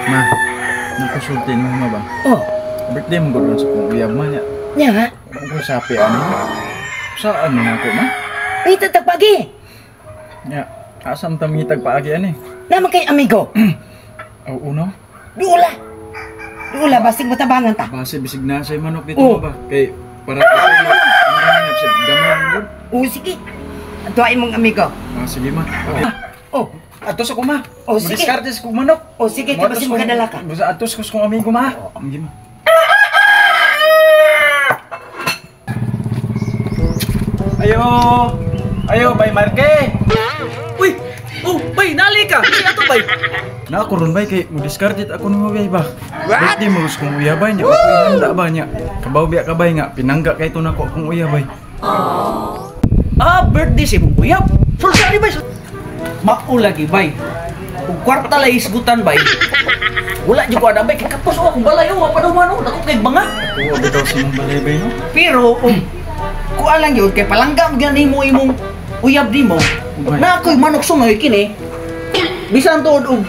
Ma, nakusultin mo ma ba? Oh. Birthday mo gud sa kong uyab ma niya. Nya ha? Ako sapi ani. Saan man ako ma? Ito tagpagi. Nya, asam ta mangitag paagi ani? Naman kay amigo. Oo no. Duula. Duula basig matabangan ta. Base bisig na sa manok dito oh. ba? Kay para ang sa gamay gud. Oo sige. Ato ay mong amigo. Ah, sige ma. Okay. Oh, atos ako ma. Oh, sige. Diskarte sa kong manok. Oh, sige, kay basig makadala ka. Basta atos ko sa kong amigo ma. Sige ma. Ayo. Ayo, bay Marke. Uy! Oh, bay, nali ka. Si ato bay. Na ako ron bay kay mo diskarte ako nimo bay ba. Birthday mo sa kong uyabay niya. Ako ihanda ba niya. Kabaw biya ka bay nga pinangga kay to nako akong uyabay. Ah, birthday si mong uyab. Sulsa ni bay. Mao lagi bay. Ug kwarta lay isgutan bay. Wala jud ko ana bay kay kapos oh akong balay oh wa pa daw man oh dako kay banga. Oo, bitaw sa mong balay bay no. Pero kuan lang yun kay palangga gyud nimo imong uyab nimo. Na ako'y manok sunoy kini. Bisan tuod og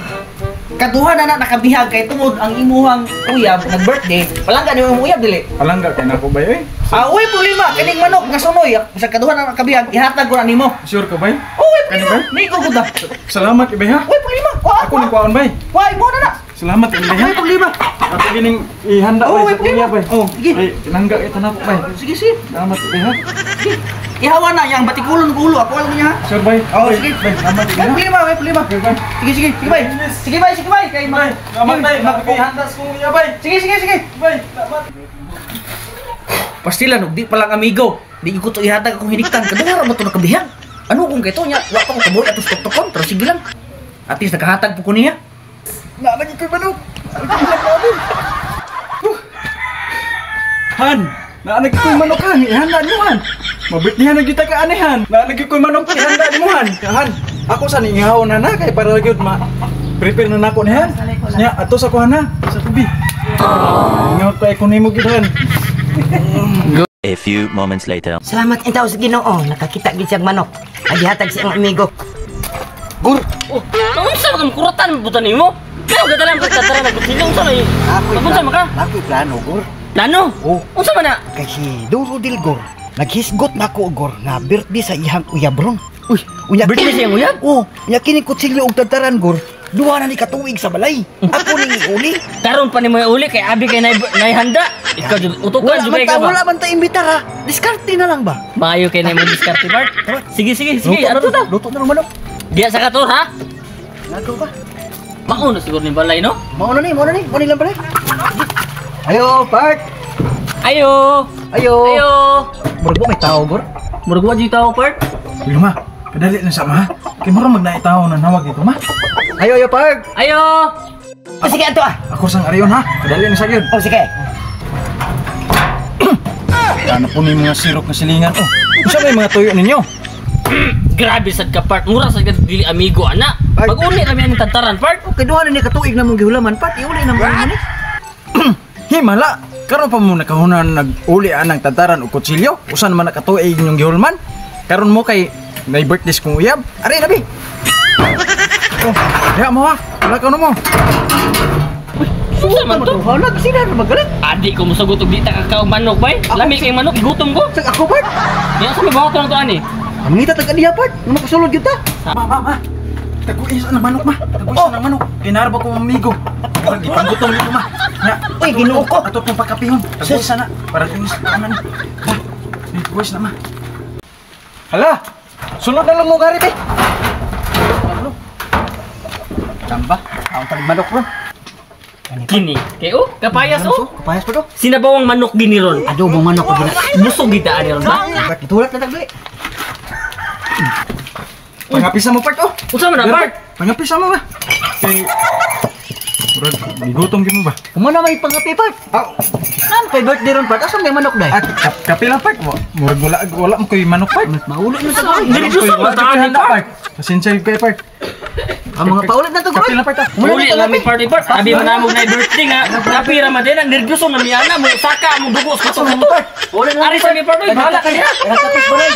kaduha na na nakabihag kay tungod ang imuhang uyab nag-birthday. Palangga nimo imong uyab dili. Palangga kay nako bay oy. Ah, uy problema kining manok nga sunoy sa kaduha na nakabihag ihatag ko na nimo. Sure ka bay? Uy, problema. Migo gud. Salamat ibay ha. Uy, problema. Wa ako ning kuwaon bay. Wa imo na na. Salamat ibay ha. Uy, problema. Ako gining ihanda bay sa kuya bay. Oh, sige. Ay, pinangga ito nako bay. Sige, sige. Salamat ibay ha. Sige. Ihawa na yang batikulon ulo ako alam niya ha. Sure bay. Oh, sige. Bay, salamat ibay. Bay, problema, bay, problema. Sige, sige. Sige bay. Sige bay, sige bay. Kay bay. Salamat bay. Ihanda sa kuya bay. Sige, sige, sige. Bay, salamat. Pastilan og di pa lang amigo. Di ko to ihatag akong hiniktan kaduha ra ba to nakabihag. Ano kung kay to nya? Wa pa ko kabuhi atos tuktukon pero sige lang. At least nakahatag po ko niya. Naalagi ko'y manok. Han, naalagi ko'y manok han. Ihanda mo han. Mabitnihan na kita ka anihan. Naalagi ko'y manok. Ihanda mo han. Han, ako sa ningihaw na na kay para gyud ma prepare na nako nihan. Nya atos ako han ha. Sa tubi. Ingaw kay ko nimo gyud han. A few moments later. Salamat intaw sa Ginoo, nakakita gid siyang manok. Agihatag siyang amigo. Gur. Oh, unsa man kuratan butan nimo? Pero gadalan pagtatara na kutsilyo unsa may? Unsa man ka? Ako'y plano, Gur. Plano? Oh. Unsa man na? Kay si Duro Dilgor, naghisgot nako Gur nga birthday sa iyang uyab ron. Uy, unya birthday sa iyang uyab? Oh, unya kini kutsilyo og tadtaran Gur. Duha na ni katuig sa balay. Ako ning iuli. Karon pa nimo iuli kay abi kay naihanda. Ikaw jud utukan jud kay ka ba? Wala man ta imbitar ha. Diskarte na lang ba? Maayo kay nimo diskarte Bart. Sige sige sige, ato ta. Luto na ng manok. Diya sa kator ha? Nagaw ba? Mauna siguro ni balay no? Mauna ni, mauna ni. Mauna lang balay. Ayo, Bart. Ayo. Ayo. Ayo. Murag mo may tao, Gor. Murag wa jud tao, Bart. Uy, ma. Kadali lang sa ma. Kay murag magnaitaw na nawag dito, ma. Ayo, ayo, Park. Ayo. O sige ato ah. Ako sang ariyon ha. Kadali na sa gyud. O sige. Ano po ni mga sirok na silingan? Oh, unsa may mga tuyo ninyo? Grabe sad ka Park. Mura sad ka dili amigo ana. Pag-uli rami aning tantaran, Park. Okay, duha na ni katuig na mong gihulaman, Park. Iuli na mo ni. Himala. Karon pa mo nakahunan nag-uli anang tantaran og kutsilyo. Usa naman nakatuig inyong gihulman. Karon mo kay nay birthday kong uyab. Ari nabi. Oh, diha mo ha. Wala ka mo. Unsa man to? Hala, sila na magalit. Adi ko mosugot og di ta kakao manok bay. Lami kay manok, gutom ko. Sag ako, Bart. Diya sa may buhaton to ani. Mangita tag aniya, Bart. Nga makasulod gyud ta. Ma, ma, ma. Taguis na manok, ma. Taguis na manok. Kinarba ko amigo. Murag gipanggutom nito, ma. Nya. Uy, Ginoo ko. Ato pong pakapihon. Taguis na. Para tingis na ni. Ma. Taguis na, ma. Hala. Sulod na lang mo gari, be. Tamba, ang talig manok ron. Kini. Kay oh, kapayas oh. Kapayas pa do. Sinabawang manok gini ron. Adobong manok ko gina. Busog gita ani ron ba? Bart, gitulat na tagli. Pangapisa mo, Park, oh. Unsa man na, Park? Pangapisa mo ba? Kay murag gigutom gyud mo ba? Kumana may pangapi, Park. Ah, Nan kay birthday ron, Park. Asa may manok dai? ah, kape lang, Park. Murag wala wala mo koy manok, Park. Maulo na sa Nervyoso ba ta ani, Park? Pasensya gyud kay Park. Ang mga paulit na to, Kape lang, Park. Uli lang mi party Park. Abi man namo na birthday nga. Kape ra man din ang nervyoso na miyana mo saka mo dugo sa kato. Uli Ari sa mi Park, oy, bahala ka niya. Kapis balay.